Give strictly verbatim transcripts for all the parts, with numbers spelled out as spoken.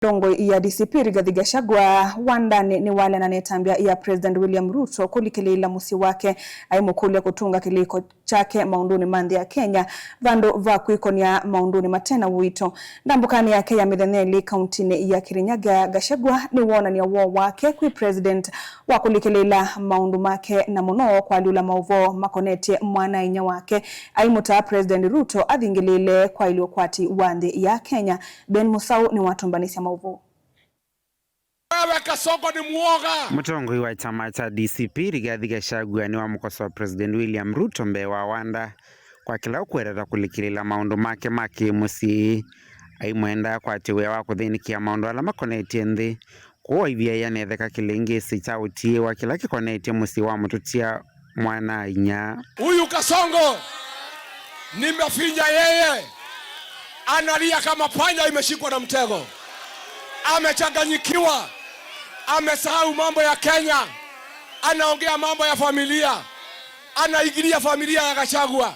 Ndongoi ya D C P Rigathi Gachagua wandanĩ nĩwaleana na ĩtambya ya President William Ruto kũlikĩlĩĩla mũsyĩ wake, aimũkũlya kũtunga kĩlĩko kyake maũndũnĩ ma nthĩ ya Kenya, vandũ va kwĩkony'a maũndũnĩ mate na ũito. Ndambũkanĩ yake ya mĩthenya ĩlĩ kauntinĩ ya Kirinyaga, Gachagua nĩwoonany'a woo wake kwĩ President wa kũlikĩlĩĩla maũndũ make, na mũno kwalyũla maũvoo makonetye mwana-a-inyia wake, aimũtaa President Ruto athingĩlĩĩle kwaĩlya ũkwati wa nthĩ ya Kenya. Ben Musau nĩwatũmbanĩsya maũvoo. Wewe Kasongo ni muoga. Mũtongoi wa kyama kya D C P Rigathi Gachagua nĩwamũkosoa President William Ruto mbee wa wanda kwa kĩla ũkwetata kũlikĩlĩĩla maũndũ make ma kĩ-mũsyĩ, aimwenda akwate wĩa wa kũthĩnĩkĩa maũndũ ala makonetye nthĩ, kũu aivyaĩa netheka kĩlĩngĩsĩ kya ũtiĩwa kĩla kĩkonetye mũsyĩ wa mũtũtia mwana-a-inyia. Huyu Kasongo, nimefinya yeye, analia kama panya imeshikwa na mtego. Amechanganyikiwa, amesahau mambo ya Kenya, anaongea mambo ya familia, anaingilia familia ya Gachagua.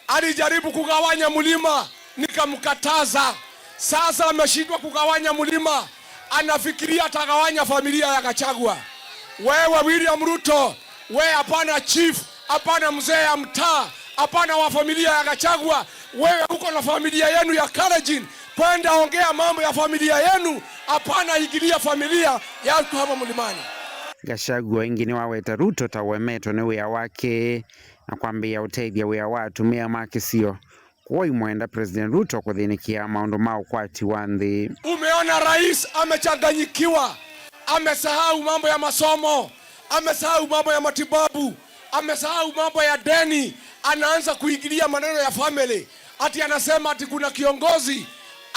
Alijaribu kugawanya mlima, nikamkataza. Sasa ameshindwa kugawanya mlima, anafikiria atagawanya familia ya Gachagua. Wewe William Ruto, wewe hapana chief, hapana mzee ya mtaa, hapana wa familia ya Gachagua. Wewe uko na familia yenu ya Kalenjin, kwenda ongea mambo ya familia yenu, hapana ingilia familia ya watu hapa mlimani. Gachagua ĩngĩ nĩwaweta Ruto ta ũemetwe nĩ wĩa wake na kwambĩĩa ũtethya wĩa wa atumĩa ma kĩsio, kwoou aimwenda President Ruto kũthĩnĩkĩa maũndũ ma ũkwati wa nthĩ. Umeona rais amechanganyikiwa, amesahau mambo ya masomo, amesahau mambo ya matibabu, amesahau mambo ya deni, anaanza kuingilia maneno ya family, ati anasema ati kuna kiongozi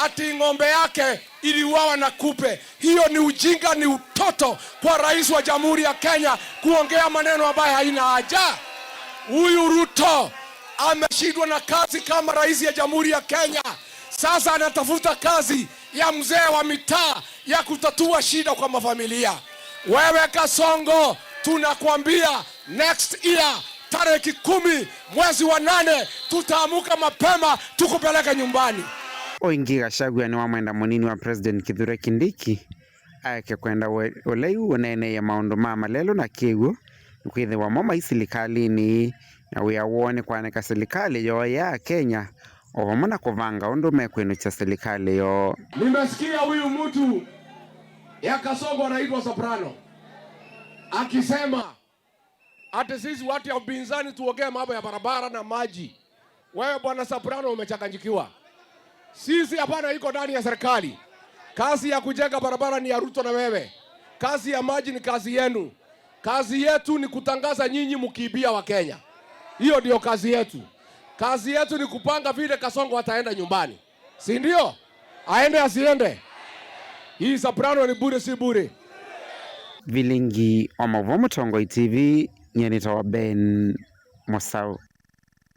ati ng'ombe yake iliuawa na kupe. Hiyo ni ujinga, ni utoto kwa rais wa Jamhuri ya Kenya kuongea maneno ambayo haina haja. Huyu Ruto ameshindwa na kazi kama rais ya Jamhuri ya Kenya. Sasa anatafuta kazi ya mzee wa mitaa ya kutatua shida kwa mafamilia. Wewe Kasongo, tunakwambia, next year, tarehe kumi mwezi wa nane, tutaamuka mapema tukupeleke nyumbani. O ĩngĩ, Gachagua nĩwamwenda mũnini wa President Kithure Kindiki aeke kwenda we-, ũlei ũneeneie maũndũ ma malelũ na kĩw'ũ, nĩkwĩthĩwa mo mai silikalĩnĩ, na wĩa woo nĩ kwanĩka silikalĩ yoo ya Kenya, o vamwe na kũvanga ũndũ mekwĩnũkya silikalĩ yoo. Nimesikia huyu mtu ya Kasongo anaitwa Soprano akisema ati sisi watu ya upinzani tuongee mambo ya barabara na maji. Wewe Bwana Soprano umechanganyikiwa. Sisi hapana iko ndani ya serikali. Kazi ya kujenga barabara ni ya Ruto na wewe. Kazi ya maji ni kazi yenu. Kazi yetu ni kutangaza nyinyi mkiibia wa Kenya. Hiyo ndio kazi yetu. Kazi yetu ni kupanga vile Kasongo ataenda nyumbani. Si ndio? Aende asiende? Hii Soprano ni bure, si bure? Vilingi wa maũvoo Mũtongoi T V, nyie nĩtawa Ben Mũsaũ.